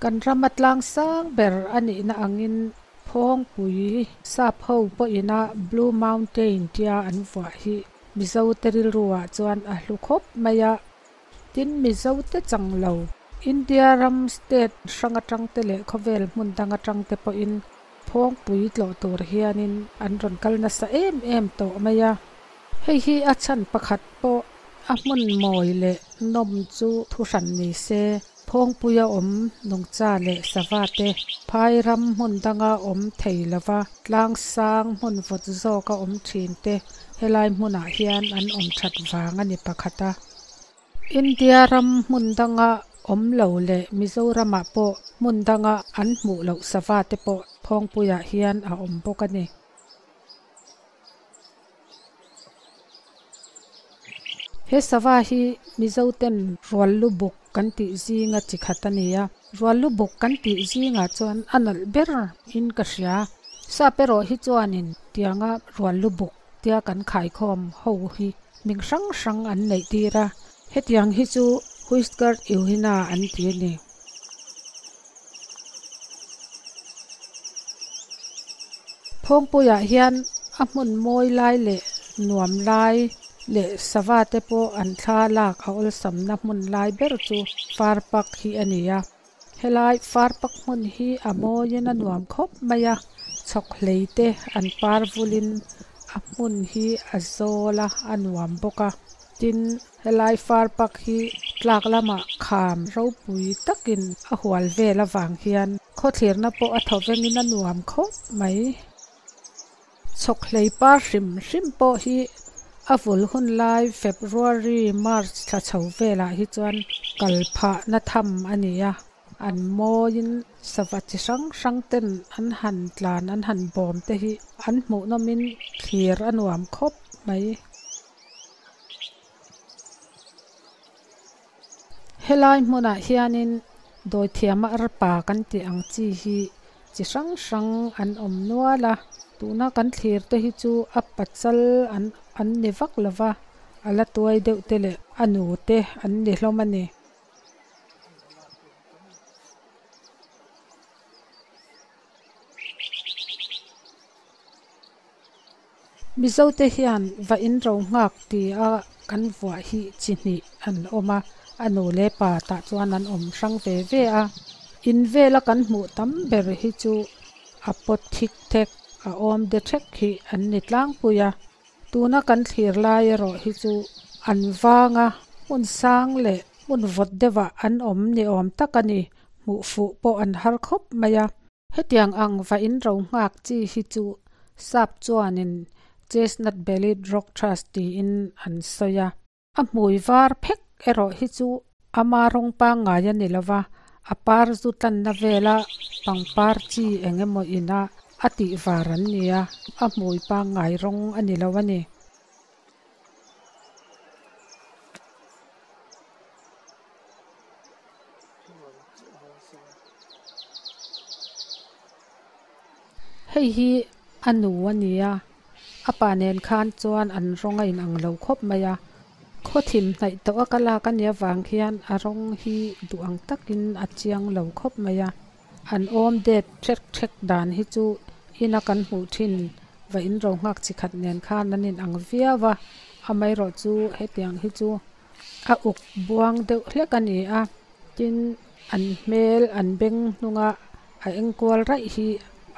Kan rama tlang sang ber a nihna angin Phawngpui sap ho pawhina Blue Mountain tia an vuah hi Mizo te rilruah chuan a hlu khawp mai a. Tin, Mizo te chang lo India ram state hrang atang te leh khawvel hmun dang atang te pawhin Phawngpui tlawh tur hianin an rawn kal nasa em em tawh mai a. Hei hi a chhan pakhat pawh a hmun mawi leh nawm chu thuhran ni se. Phawngpuia awm nungcha leh sava te phai ram hmun danga awm thei lova tlang sang hmun vawt zawka awm thin te helai hmunah hian an awm that vang a ni pakhat a. India ram hmun danga awm lo leh Mizoramah pawh hmun danga an hmuh loh sava te pawh Phawngpuiah hian a awm bawk a ni. He sava hi Mizo ten rual lu buk kan tih zinga chi khat a ni a, rual lu buk kan tih zingah chuan a nalh ber in ka hria. Sap erawh hi chuanin tianga rual lu buk tia kan khaikhawm ho hi hming hrang hrang an neih tir a, hetiang hi chu Huiskart Yuhina an ti a ni. Phawngpuiah hian a hmun mawi lai leh nuam lai leh sava te pawh an thla lak a awlsamna hmun lai ber chu far pak hi a ni a. Helai far pak hmun hi a mawiin a nuam khawp mai a, chhawk hlei te an par vulin a hmun hi a zawl a, a nuam bawk a. Tin, helai far pak hi tlak lamah kham ropui takin a hual vel avang hian khawthlirna pawh a thaw vengin a nuam khawp mai. Chhawk hlei par hrim hrim pawh hi a vul hun lai February, March thla chho velah hi chuan kal phahna tham a ni a, an mawiin sava chi hrang hrang ten an han tlan an han bawm te hi an hmuhnawmin thlir a nuam khawp mai. Helai hmunah hianin dawithiama arpa kan tih ang chi hi chi hrang hrang an awm nual a, tuna kan thlir te hi chu a pachal an an ni vak lo va, a la tuai deuh te leh a nu te an ni hlawm a ni. Mizote hian va in ro nghak ti a kan vuah hi chi hnih an awm a, a nu leh pa tah chuan an awm hrang ve ve a. In vela kan hmuh tam ber hi chu a pawt thik thek, a awm de thek hi an ni tlangpui a. Tuna kan thlir lai erawh hi chu an vang a, hmun sang leh hmun vawt deuhah an awm ni awm tak a ni, hmuh fuh pawh an har khawp mai a. Hetiang ang va in ro nghak chi hi chu sap chuanin Chestnut Bellied Rock Thrush tiin an sawi a. A hmui var phek erawh hi chu ama rawng pangngai a ni lova, a par zu tlanna vela pangpar chi eng emaw ina a tih var an ni a, a hmui pangngai rawng a ni lo a ni. Hei hi a nu a ni a, a pa nen khan chuan an rawng a inang lo khawp mai a. Khaw thim hnaih tawh a ka lak a nih avang hian a rawng hi duh ang takin a chiang lo khawp mai a. An awm det hrek hrek dan hi chu ina kan hmuh thin va in ro nghak chi khat nen khan an inang viau a, amaherawh chu hetiang hi chu a uk buang deuh hlek a ni a, tin an hmel an beng hnunga a eng kual raih hi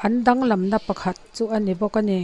an danglamna pakhat chu a ni bawk a ni.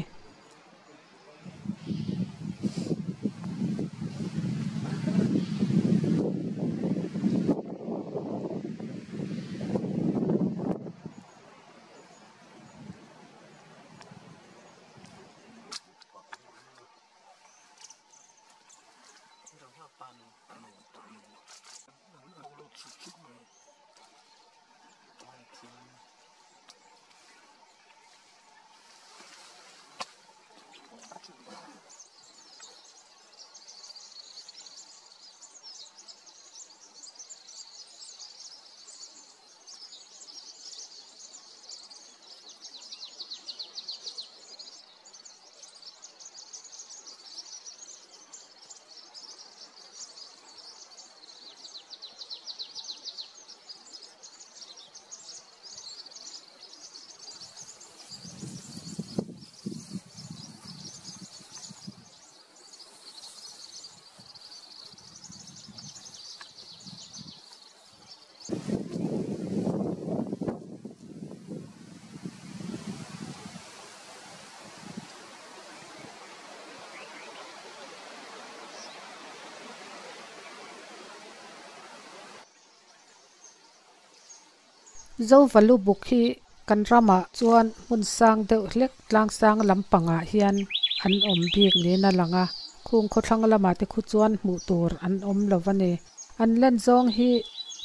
Zovalu buk hi kan ramah chuan hmun sang deuh hlek tlang sang lampangah hian an awm bik niin a lang a, khung khawthlang lamah te khu chuan hmuh tur an awm lo a ni. An len zawng hi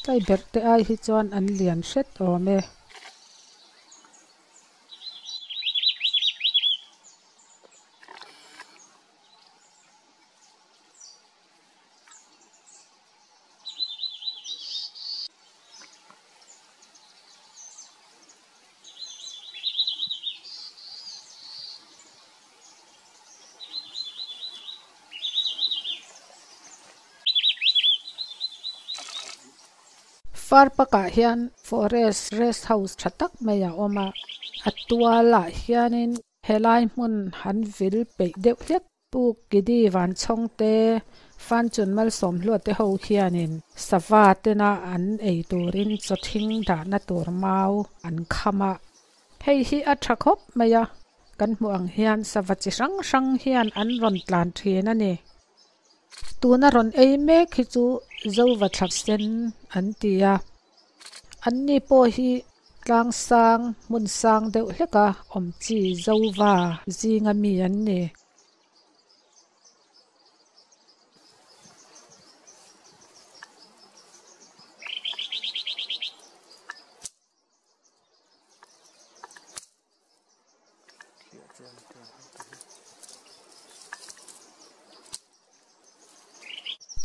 tlaiberh te ai hi chuan an lian hret awm e. Far pakah hian forest rest house tha tak mai a awm a, a tualah hianin helai hmun han vil peih deuh hlek. Pu Kidi Vanchhawng te, Fanchun Malsawmhlua te ho hianin sava tena an ei turin chaw thing dahna tur mau an kham a. Hei hi a tha khawp mai a, kan hmuh ang hian sava chi hrang hrang hian an rawn tlan thin a ni. Tuna rawn ei mek hi chu Zova thla sen an ti a, anni pawh hi tlang sang hmun sang deuh hleka awm chi Zova zinga mi an ni.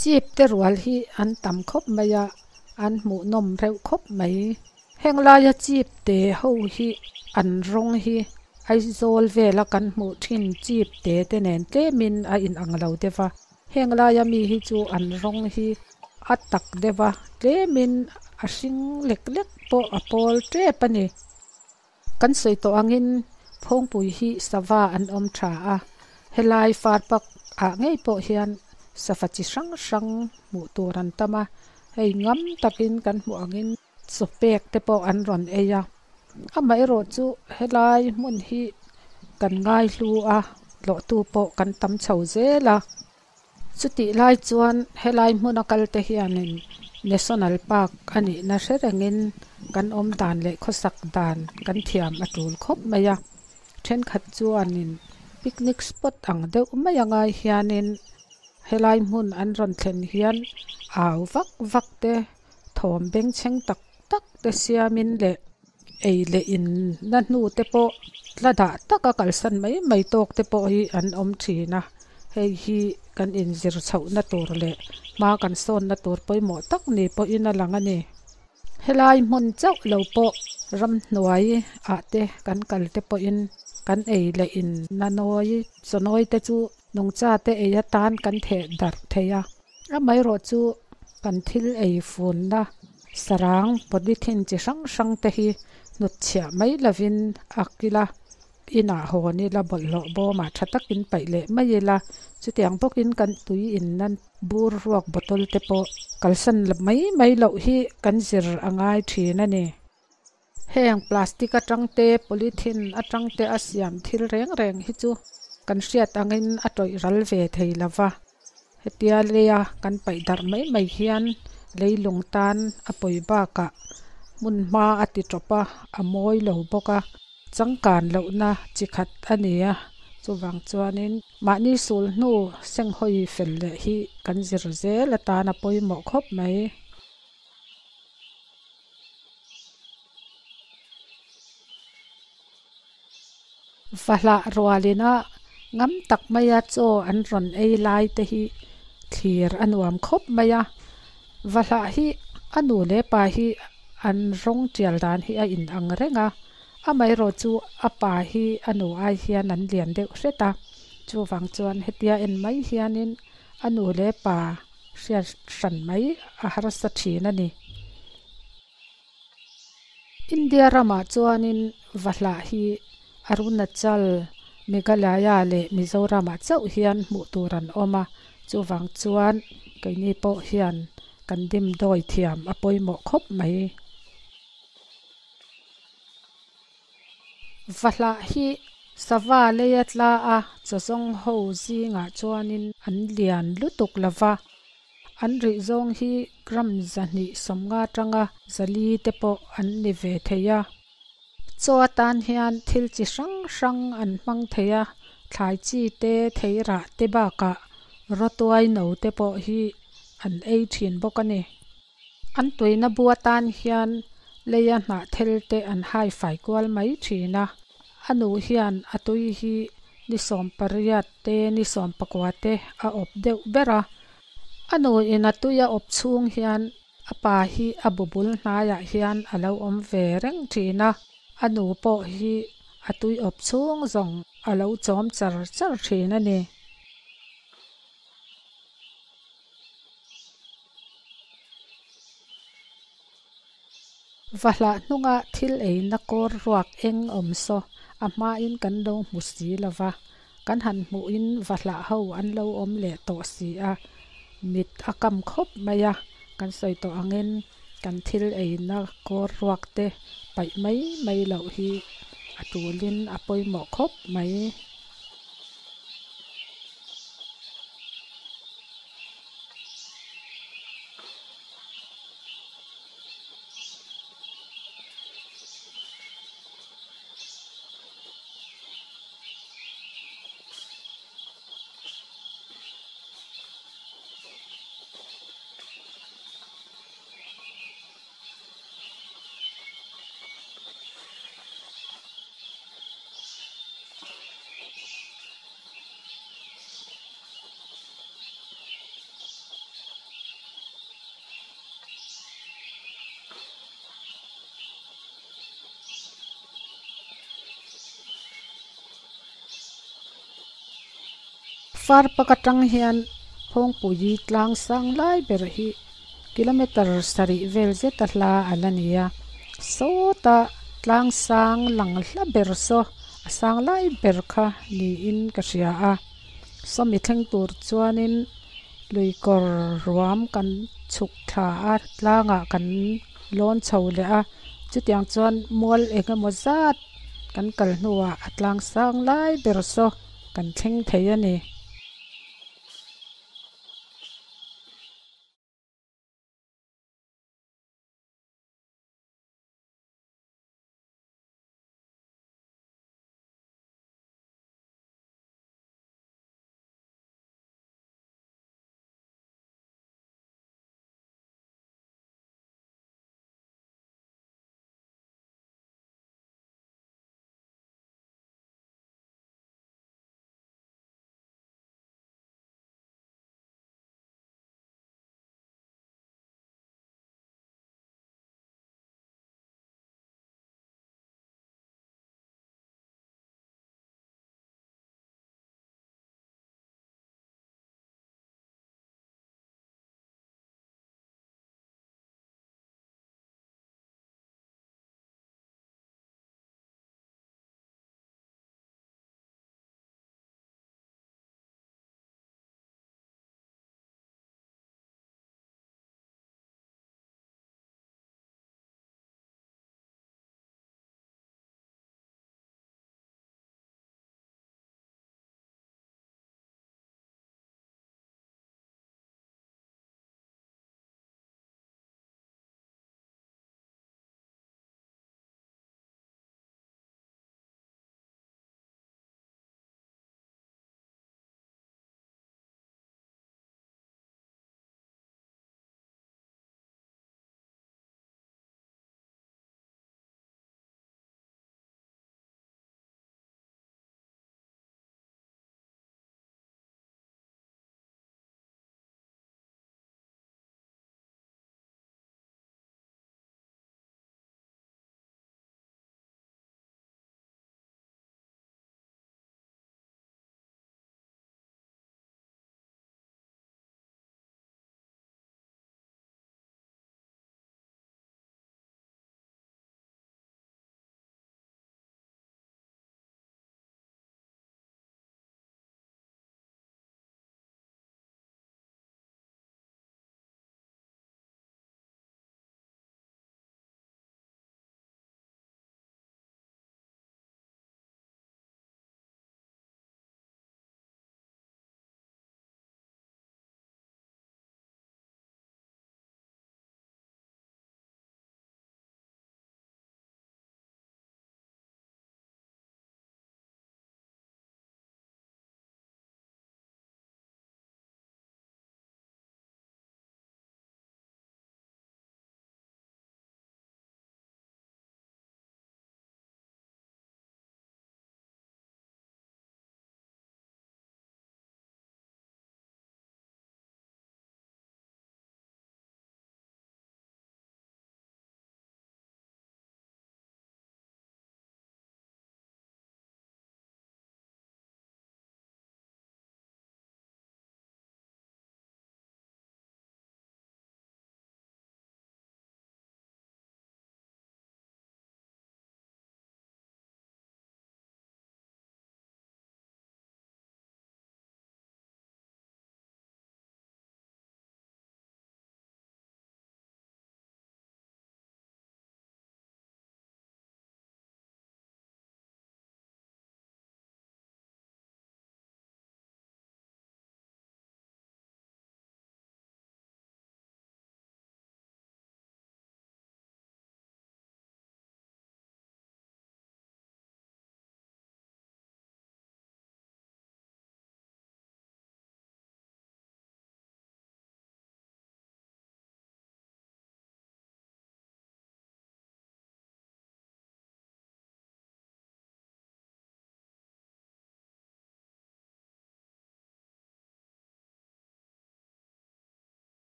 Chip te rual hi an tam khawp mai a, an hmuhnawm reuh khawp mai. Heng laia chip te ho hi an rawng hi Aizawl vela kan hmuh thin chip te te nen tlemin a inang lo deuh a. Heng laia mi hi chu an rawng hi a tak deuh a, tlemin a hring lek lek pawh a pawl tep a ni. Kan sawi tawh angin Phawngpui hi sava an awm tha a, helai far pak ah ngei pawh hian safa chi hrang hrang hmuh tur an tam a, hei ngam takin kan hmuh angin chaw pek te pawh an rawn ei a. Amaherawh chu helai hmun hi kan ngaihlu a, tlawhtu pawh kan tam chho zel a. Chutih lai chuan helai hmuna kalte hianin National Park a nihna hre rengin kan awm dan leh khawsak dan kan thiam a tul khawp mai a. Thenkhat chuanin picnic spot ang deuh mai angai hianin helai hmun an rawn thlen hian au vak vak te thawm bengchheng tak tak te siamin leh ei leh in na hnu te pawh tla dah taka kalsan mai mai tawk te pawh hi an awm thin a, hei hi kan inzir chhohna tur leh hma kan sawnna tur pawimawh tak ni pawhin a lang a ni. Helai hmun chauh lo pawh ramhnuai ah te kan kal te pawhin kan ei leh in na nawi chaw nawi te chu nungcha te ei atan kan theh darh thei a, amaherawh chu kan thil ei funna sarang polythene chi hrang hrang te hi hnutchhiah mai lovin a kil a, inah hawn ila bawlhhlawh bawmah tha takin paih leh mai ila, chutiang bawkin kan tui in nan bur ruak bottle te pawh kalsan mai mai loh hi kan zir a ngai thin a ni. Heng plastic atang te polythene atang te a siam thil reng reng hi chu kan hriat angin a tawih ral ve thei lova, hetia leia kan paih darh mai mai hian leilung tan a pawi bakah hmun hma a ti tawp a, a mawi lo bawk a, changkan lohna chi khat a ni a, chuvang chuanin mahni sul hnu senghawi fel leh hi kan zir zel atan a pawimawh khawp mai. Vahlah rualina ngam tak maia chaw an rawn ei lai te hi thlir a nuam khawp mai a. Vahlah hi a nu leh pa hi an rawng tial dan hi a inang reng a, amaherawh chu a pa hi a nu ai hian an lian deuh hret a, chuvang chuan hetia en mai hianin a nu leh pa hriat hran mai a harsa thin a ni. India ramah chuanin Vahlah hi Arunachal, Meghalaya leh Mizoramah chauh hian hmuh tur an awm a, chuvang chuan keini pawh hian kan dimdawi thiam a pawimawh khawp mai. Vahlah hi sava leia tla a chawzawng ho zingah chuanin an lian lutuk lova. An rih zawng hi gram 250 atanga 400 te pawh an ni ve thei a. Chaw atan hian thil chi hrang hrang an hmang thei a, thlai chi te, theirah te bakah rawtuai no te pawh hi an ei thin bawk a ni. An tuina bu atan hian leia hnah thel te an hai fai kual mai thin a. A nu hian a tui hi ni 18 te ni 19 te a awp deuh ber a. A nu in a tui a awp chhung hian a pa hi a bu bul hnaiah hian a lo awm ve reng thin a. A nu pawh hi a tui awp chhung zawng a lo chawm char char thin a ni. Vahlah hnunga thil eina kawr ruak eng awm saw a hmain kan lo hmu si lova, kan han hmuhin vahlah ho an lo awm leh tawh si a, mit a kam khawp mai a, kan sawi tawh angin kan thil eina kawr ruak te paih mai mai loh hi a tulin a pawimawh khawp mai. Far pak atang hian Phawngpui tlang sang lai ber hi kilometer sarih vel zet a hla a la ni a. Sawta tlang sang lang hla ber saw a sang lai ber kha niin ka hria a. Sawmi thleng tur chuanin lui kawr ruam kan chhuk thla a tlangah kan lawn chho leh a. Chutiang chuan mual eng emaw zat kan kal hnuah a tlang sang lai ber saw kan thleng thei a ni.